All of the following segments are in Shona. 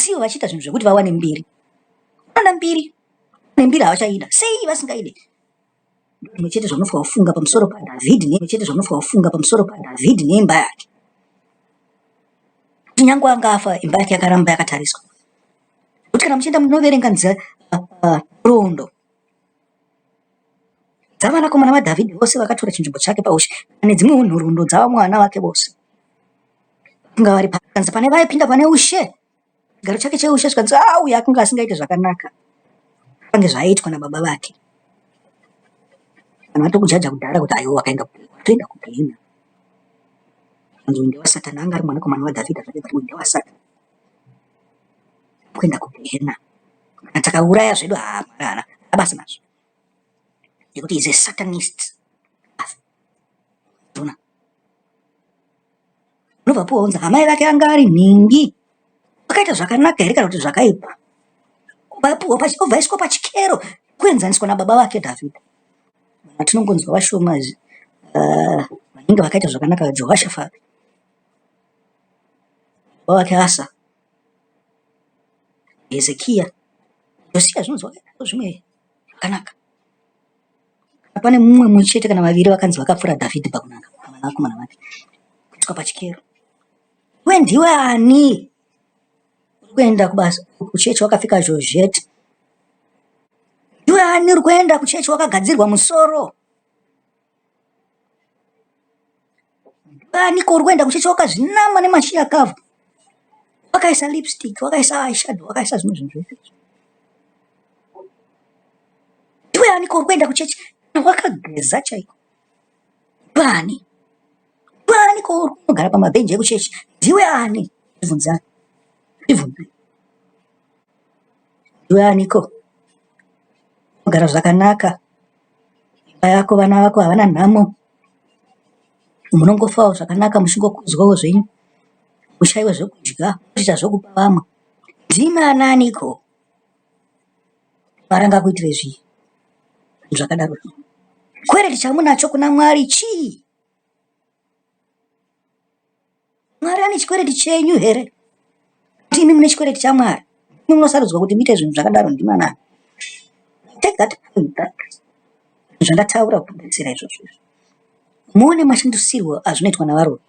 Asi ivo vachiita zvinhu zvekuti vawane mbiri. Vanoda mbiri. Nembiri havachaida. Sei vasingaide? Zvimwe chete zvaunofanira kufunga pamusoro paDhavhidhi nezvimwe chete zvaunofanira kufunga pamusoro paDhavhidhi neimba yake. Kuti nyange anga afa imba yake yakaramba yakatariswa. Kuti kana muchienda munoverenga nhoroondo dzavanakomana vaDhavhidhi vose vakatora chinzvimbo chake paushe nedzimwewo nhoroondo dzavamwe vana vake vose. Vakanga vari pakanzi pane vaipinda pane ushe chigaro chake cheushe zvikanzi a ah, uyu akanga asingaite zvakanaka pange zvaiitwa nababa vake. Vanhu vatokujaja kudhara kuti aiwa wakaenda watoenda kugehena. Anzi uyu ndewasatani anga ari mwanakomana waDhavhidha zvake but uyu ndewasatani. Kuenda kugehena. Kana takauraya zvedu haa Mwari haana basa nazvo. Nekuti is a satanist. Ona. Unobva puwa unzi amai vake anga ari nhingi. Akaita zvakanaka here kana kuti zvakaipa? Obva aiswa pachikero kuenzaniswa nababa vake Dhavhidha. Vatinongonzwa vashoma vanenge vakaita zvakanaka Jehoshafati, baba vake Asa, Hezekiya, Josiya zvinonzi wakaita zvimwe zvakanaka. Pane mumwe mumwe chete kana vaviri vakanzi vakapfuura Dhavhidhi pakunaka pavanakomana vake kuiswa pachikero. Iwe ndiwe ani uri kuenda kubasa kuchechi wakapfeka zhozheti? Ndiwe ani uri kuenda kuchechi wakagadzirwa musoro? Ndiwe aniko uri kuenda kuchechi wakazvinama nemashiya cover? Wakaisa lipstick, wakaisa eyeshadow, wakaisa zvimwe zvinhu zvese. Ndiwe aniko uri kuenda kuchechi wakageza chaiko? Ndiwe ani? Ndiwe aniko uri kunogara pamabhenji ekuchechi? Ndiwe ani? Ndibvunzani. Ndibvunze. Ndiwe aniko? Unogara zvakanaka. Imba yako, vana vako havana nhamo. Munongofawo zvakanaka muchingokudzwawo zvenyu. Mushaiwe zvekudya, mochiita zvekupa vamwe. Ndimi ananiko? Mwari angakuitire zvii zvakadaro? Chikwereti chamunacho kuna Mwari chii? Mwari ane chikwereti chenyu here? Kuti imi mune chikwereti chaMwari? Imi munosarudzwa kuti muite zvinhu zvakadaro ndimi anani? Take that point that zvandataura kupedzisira izvozvo izvo. Muone mashandisirwo azvinoitwa navaroyi.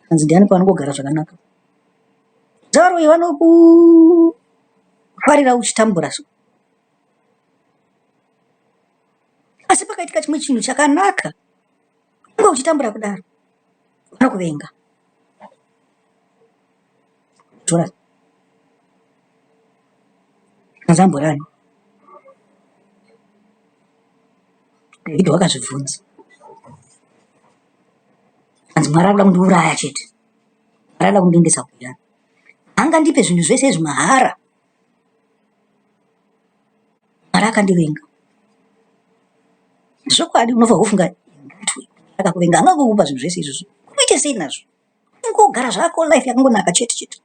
Hanzi ndiani pavanongogara zvakanaka. Varoyi vanokufarira uchitambura so. Asi pakaitika chimwe chinhu chakanaka unge uchitambura kudaro vanokuvenga. Tora mazamborani. David wakazvibvunza. Hanzi Mwari akuda kundiuraya chete. Mwari anoda kundiendesa kuya. Angandipe zvinhu zvese izvi mahara. Mwari akandivenga. Zvokwadi unofanirwa kufunga akakuvenga angangokupa zvinhu zvese izvozvo. Uite sei nazvo? Ungogara zvako life yakangonaka chete chete.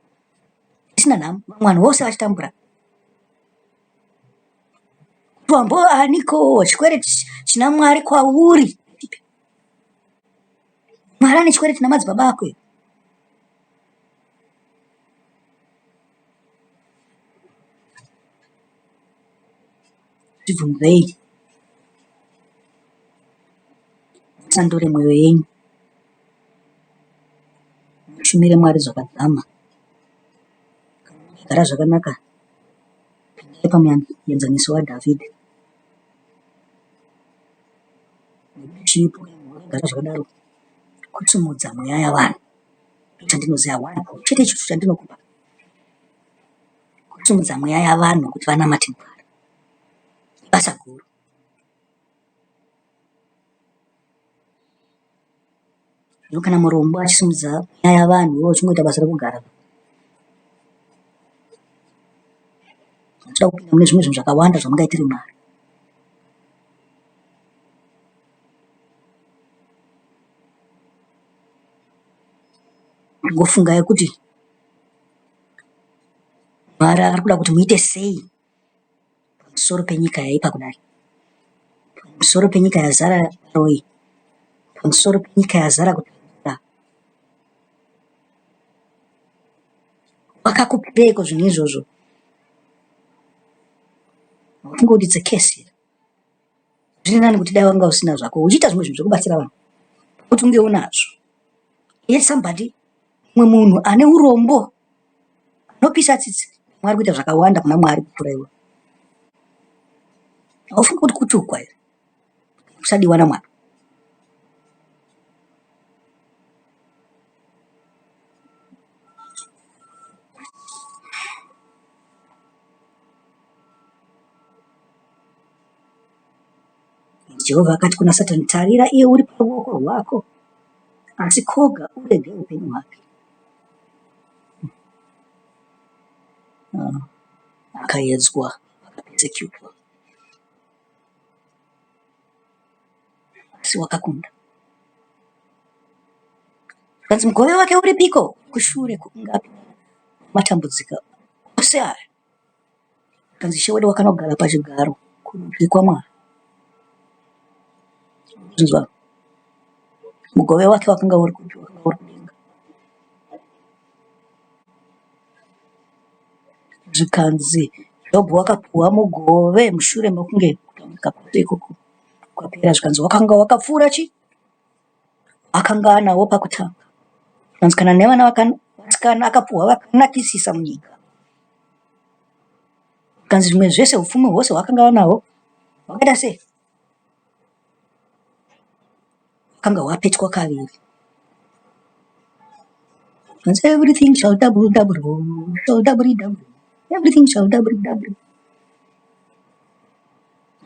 Isina nhamo. Vamwe vanhu vose vachitambura. Wambo aniko chikwereti china Mwari kwauri. Mwari ane chikwereti namadzibaba ako here? Zvibvunzei, musandure mwoyo yenyu, mushumire Mwari zvakadzama. Kana makagara zvakanaka, pindai pamuenzaniso waDhavhidhi. Chipo wakagara zvakadaro kusimudza mweya yavanhu ndochandinoziva one chete ichocho chandinokupa kusimudza mweya yavanhu kuti vanamate Mwari ibasa guru. Zvino kana murombo achisimudza mweya yavanhu iwe uchingoita basa rekugara Muchida kupinda mune zvimwe zvinhu zvakawanda zvamungaitire Mwari. Ngofungai kuti Mwari ari kuda kuti muite sei pamusoro penyika yaipa kudai, pamusoro penyika yazara varoyi, pamusoro penyika yazara kutambura. Wakakupireiko zvinhu izvozvo? Haufunge kuti it's a curse here? Zviri nani kuti dai wanga usina zvako uchiita zvimwe zvinhu zvekubatsira vanhu kuti unge unazvo. Yet somebody, mumwe munhu ane urombo anopisa tsitsi, Mwari kuita zvakawanda kuna Mwari kupfuura iwe. Haufungi kuti kutukwa here? Kusadiwa naMwari. Jehovha akati kuna Satani, Tarira, iye uri paruoko rwako, asi koga urege upenyu hwake. Akaedzwa, akapesekutwa, asi wakakunda. Zvikanzi mugove wake uripiko? Kushure kungapi matambudziko ose aya. Zvikanzi Ishe wedu wakanogara pachigaro kurudyi kwaMwari. Zvinzwa mugove wake wakanga uri kupi? Wakanga uri kudenga. Zvikanzi Jobho wakapuwa mugove mushure mekunge kutambudzika kwose ikoko kwapera. Zvikanzi wakanga wakapfuura chi akanga anawo pakutanga. Zvikanzi kana nevana vasikana akapuhwa vakanakisisa munyika. Zvikanzi zvimwe zvese upfumi hwose hwaakanga anahwo hwakaita sei? Hwakanga hwapetwa kaviri. Zvikanzi everything shall double double, shall double double, everything shall double double.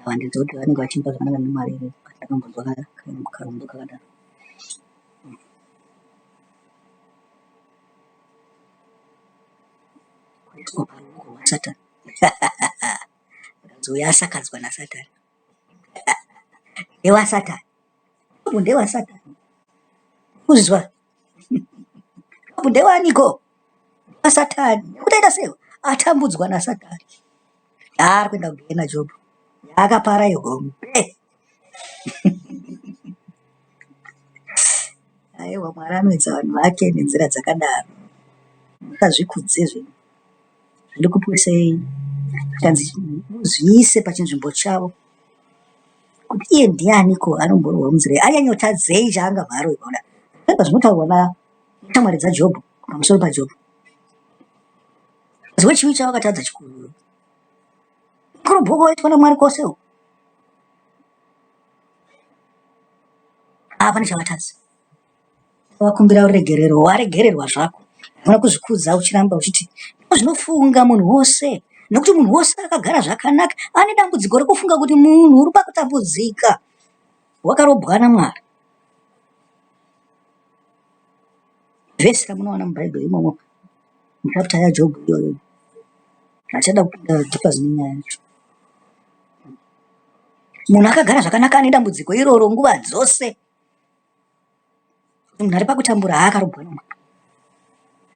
Handizivi kuti vanenge vachiimba zvakanaka nemari here but ndakambonzwa karumbo kakadaro. Kuiswa paruoko rwaSatani. Akanzi uyo asakadzwa naSatani. NdewaSatani. Jobhu ndewaSatani. Kuzwa. Jobhu ndewaaniko? NdewaSatani. Nekuti aita sei? Atambudzwa naSatani. Yaari kuenda kugehena Jobhu. Yaakapara ihombe. Aiwa Mwari anoedza vanhu vake nenzira dzakadaro. Musazvikudze zvenyu. Zvandikupisei zvikanzi muzviise pachinzvimbo chavo kuti iye ndianiko anomborohwa munzira iyi anyanyotadzei chaangabva arohwa kudai. Remember zvinotaurwa neshamwari dzaJobho pamusoro paJobho. Ziwe chivi chavakatadza chikuru. Kurobhoko waitwa naMwari kwose uku. Hapana chavatadza. Wakumbira ruregerero waregererwa zvako. Hauna kuzvikudza uchiramba uchiti zvinofunga munhu wose nekuti munhu wose akagara zvakanaka ane dambudziko rekufunga kuti munhu uri pakutambudzika wakarobwa naMwari. Vhesi ramunowana muBhaibheri imomo muchapter yaJobho iyoyo. Hatichada kupinda deeper nenyaya yacho. Munhu akagara zvakanaka ane dambudziko iroro nguva dzose. Munhu ari pakutambura haakarobwa naMwari.